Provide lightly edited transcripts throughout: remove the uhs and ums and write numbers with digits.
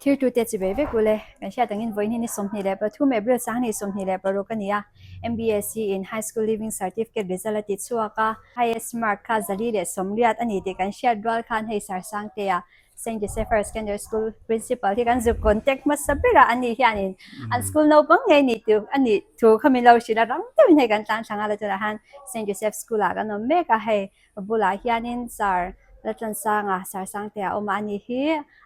Thirtute chi ve vek ule. Kan hriat angin vawiin hi ni 23 April 2026 a ni a. MBSC in High School Leaving Certificate result a ti chhuak a. Highest mark kha 180 a ni tih kan hriat rual khan hei Sarsangtea Saint Joseph Higher Secondary School Principal hi kan zuk contact hmasa ber a, ani hianin an school naupang ngei ni tu a nih thu kha min lo hrilh a, rang deuhin hei kan tlan thla nghal a, tunah hian Saint Joseph School ah kan awm mek a, hei bulah hianin Sir Laltlansanga, Sir Sangtea a awm a, ani hi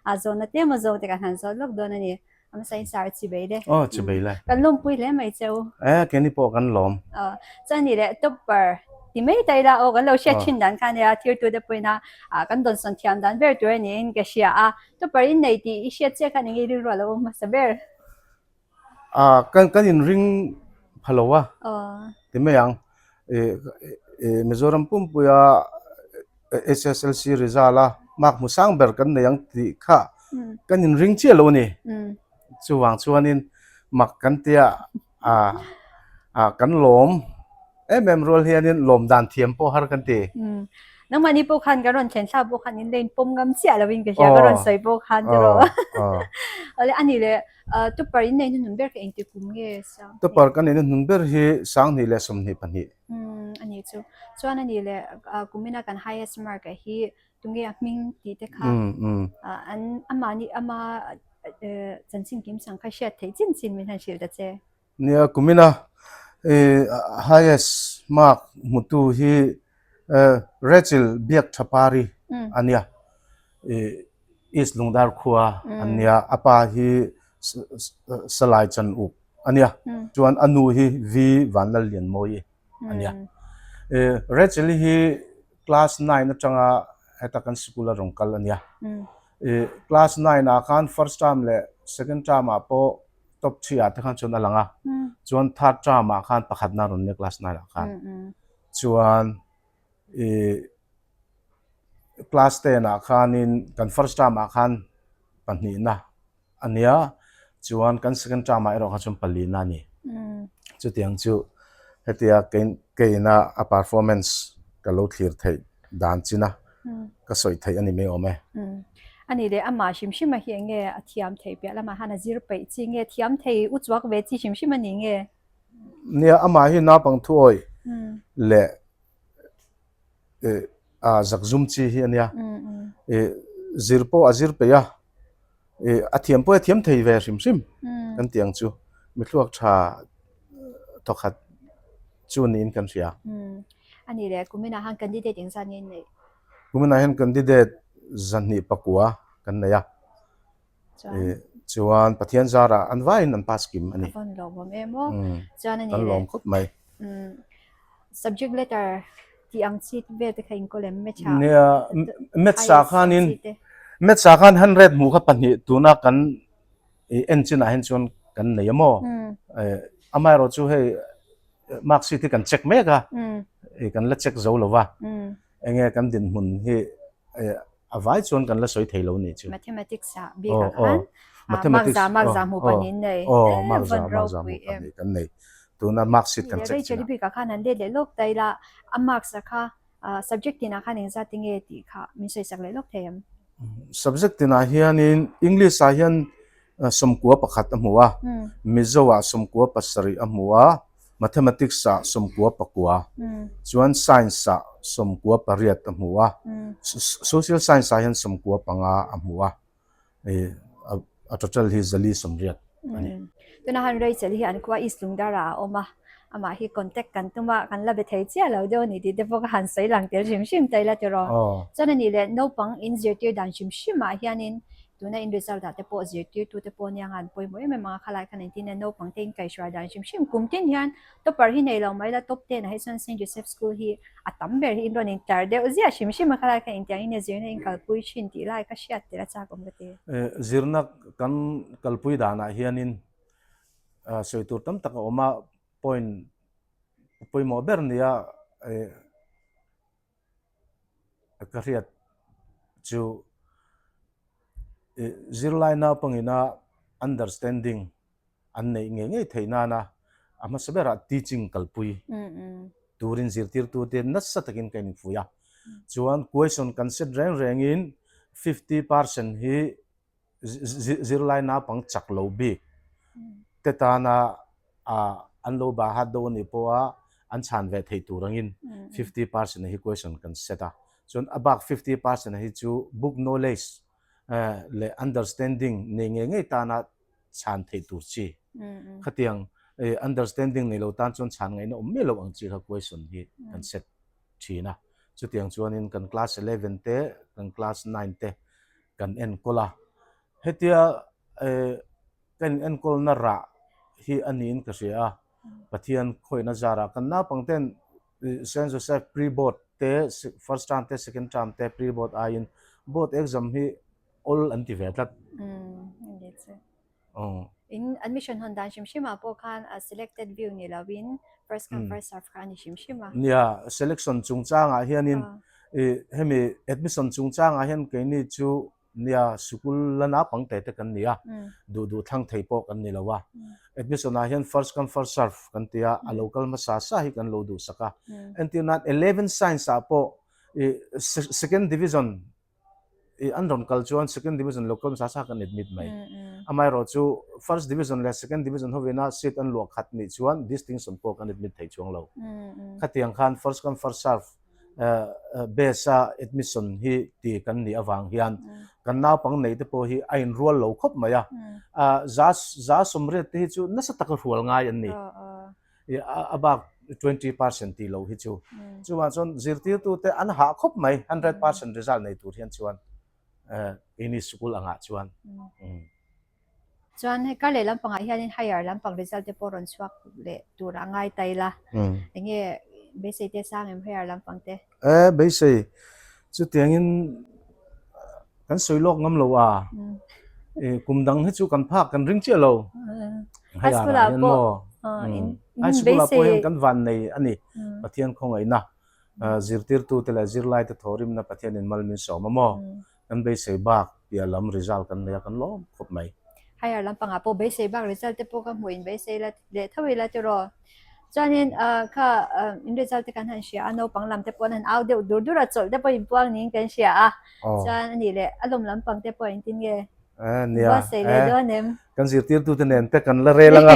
a zawnna te emaw zawng te kan han zawt lawk dawn a ni. A hmasa in Sir chi bei le. Aw chi bei le. Kan lawmpui hle mai che u. Eh keini pawh kan lawm. Aw chuan ni leh topper ti mai ta ila aw kan lo hriat thin dan kha ania thirtu te pawhin a kan dawnsawn thiam dan ber tur a niin ka hria a. Topper in nei tih i hriat chiah khan eng nge rilru a lo awm hmasa ber? Ah kan kan in ring pha lo a. Aw. Ti mai ang. Mizoram pumpuia HSLC result a mark hmu sang ber kan nei ang tih kha kan inring chiah lo a ni. Chuvang chuanin mak kan tia kan lawm em em rual hianin lawm dan thiam pawh har kan ti. Nangmahni pawh khan ka rawn thlen thlak pawh khan in la inpawm ngam chiah lovin ka hria ka rawn sawi pawh khan tiraw. Awle a ni le Tupper in nei hnuhnun ber kha engti kum nge sang? Tupper kan nei hnuhnun ber hi 2022. Umm a nih chu. Chuan a nih leh kumina kan highest mark ah hi tunge a hming tih te kha an amahni ama chanchin kim chang kha hriat theih chin chin min han hrilh ta che. Nia kumina highest mark hmutu hi Rachel Biakthapari a nia. East Lungdar khua an nia. A pa hi Salai Chan Uk a nia. Chuan a nu hi V Vanlallianmawii a nia. Rachel hi class 9 atanga heta kan sikul a rawn kal a nia. Class 9 ah khan first term leh second term ah pawh top 3 ah te khan chuan a lang a. Chuan third term ah khan pakhatna a rawn nia class 9 ah khan. Chuan class 10 ah khanin kan first term ah khan pahnihna a nia chuan kan second term ah erawh kha chuan palina a ni. Chutiang chu hetia keina a performance ka lo thlir theih dan chin a ka sawi theih a ni mai awm e. A ni leh amah hrim hrim a hi eng nge a thiam theih piah lamah khan a zir peih chi nge thiam thei u chuak ve chi hrim hrim a ni nge? Nia amah hi naupang thuawih leh a zakzum chi hi a nia. Zir pawh a zir peih a, a thiam pawh a thiam thei ve hrim hrim kan tih ang chu. Mi thluak tha thawkhat chu niin kan hria. A ni leh, kuminah hian candidate engzat nge in neih? Kuminah hian candidate 209 kan nei a. Chuan Pathian zarah an vaiin an pass kim a ni. A vawn lawmawm em aw. Chuan a ni Kan lawm khawp mai. Subject letter tih ang chi vel te kha in kawl em Maths ah? Nia, Maths ah khanin Maths ah khan 100 hmuh kha pahnih tuna kan en chinah hian chuan kan nei a maw? Amaherawh chu hei mark sheet hi kan check mek a, kan la check zo lo va. Enge kan dinhmun hi a vai chuan kan la sawi thei lo nih chu. Mathematics ah bik ah khan mark za mark za hmuh pahnih an nei. Aw mark za mark za hmuh pahnih kan nei. Tuna mark sheet kan check chin ah. Rachel bik ah khan han let leh lawk ta ila a marks ah kha subject tin ah khan engzat te nge tih kha min sawi sak leh lawk thei em? Subject tin ah hianin English ah hian 91 a hmu a, Mizo ah 97 a hmu a, Mathematics ah 99, chuan Science ah 98 a hmu a, Social Science ah hian 95 a hmu a, a total hi 480 a ni. Tuna han Rachel hi an khua East Lungdar ah a awm a, amah hi contact kan tum a, kan la be thei chiah lo deuh a ni tih te pawh ka han sawi lang tel hrim hrim ta ila tiraw. Chuan a nih leh naupang in zirtir dan hrim hrim ah hianin Tuna in result ah te pawh zirtirtu te pawh nia ngan pawimawh em em ang a, khalai khan engtin nge naupang te in kaihhruai dan hrim hrim kum tin hian topper hi nei lo mai la top 10 ah hi chuan Saint Joseph School hi a tam ber hi in rawn in tlar deuh ziah hrim hrim a, khalai khan engtiang in nge zirna in kalpui thin tih lai kha hriat tel a chak awm ka ti. Zirna kan kalpui danah hianin sawi tur tam tak a awm a, point pawimawh ber nia Ka hriat chu ih zirlai naupangina understanding an neih ngei ngei theih nana a hmasa berah teaching kalpui turin zirtirtute nasa takin ka infuih a. Chuan question kan set reng rengin 50% hi. zirlai naupang chak lo bik te tana an lo bah hat deuh a nih pawha an chhan ve theih tur angin 50% hi question kan set a. Chuan a bak 50% hi chu book knowledge leh understanding nei ngei ngei tana chhan theih tur chi. Khatiang understanding nei lo tan chuan chhan ngaihna awm miah lo ang chi kha question hi kan set thin a. Chutiang chuanin kan class 11 te, kan class 9 te kan enkawl a. Hetia ka in enkawlna rah hi a niin ka hria a, Pathian khawihna zarah kan naupang ten Saint Joseph pre board te first term te second term te pre board aiin board exam hi awl an ti ve tlat. In admission hawn dan hrim hrim ah pawh khan a selected view ni lo in first come first serve kha a ni hrim hrim a. Nia, selection chungchangah hianin hemi admission chungchangah hian keini chu Nia, sikul la naupang te te kan ni a, duh duh thlang thei pawh kan ni lo a. Admission ah hian first come first serve kan ti a, a lo kal hmasa sa hi kan lo duhsak a. Entir nan eleven science ah pawh i second division i an rawn kal chuan second division lo kal hmasa sa kan admit mai. Amaherawh chu first division leh second division hovina seat an luah khat nih chuan distinction pawh kan admit thei chuang lo. Khatiang khan first come first serve base a admission hi ti kan nih avang hian kan naupang nei te pawh hi a inrual lo khawp mai a, za za sawmriat te hi chu nasa taka hrual ngai an ni, a bak 20% tih loh hi chu. Chuvang chuan zirtirtu te an hah khawp mai 100% result nei tur hian chuan keini school angah chuan. Chuan hei kar leh lampangah hianin higher lampang result te pawh rawn chhuak leh tur a ngai ta ila. Enge beisei te sang em higher lampang te? E beisei chutiangin kan sawi lawk ngam lo a. E kum dang hi chu kan phak kan ring chiah lo. High school ah pawh high school ah pawh hian kan van nei a ni. Pathian khawngaihna zirtirtute leh zirlaite thawhrimna Pathianin mal min sawm a maw? Kan beisei bak piah lam result kan nei a, kan lawm khawp mai. Higher lampangah pawh beisei bak result te pawh ka hmuh in beisei la leh tho ila tiraw. Chuanin kha in result te kan han hria a, naupang lam te pawh an han au deuh dur dur a, chawlh te pawh inpuang niin kan hria a. Chuan anih leh a lawm lampang te pawh engtin nge buatsaih leh dawn em? Kan zirtirtute nen te kan la rel ang a,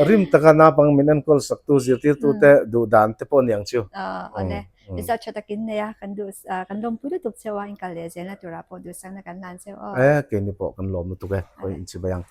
rim taka naupang min enkawl saktu zirtirtute duh dan te pawh aniang chu. Awle. Result tha takin nei a, kan duh kan lawmpui lutuk cheu a, in kal leh zelna turah pawh duhsakna kan hlan cheu aw. E, keini pawh kan lawm lutuk e, khawi inchi bai ang.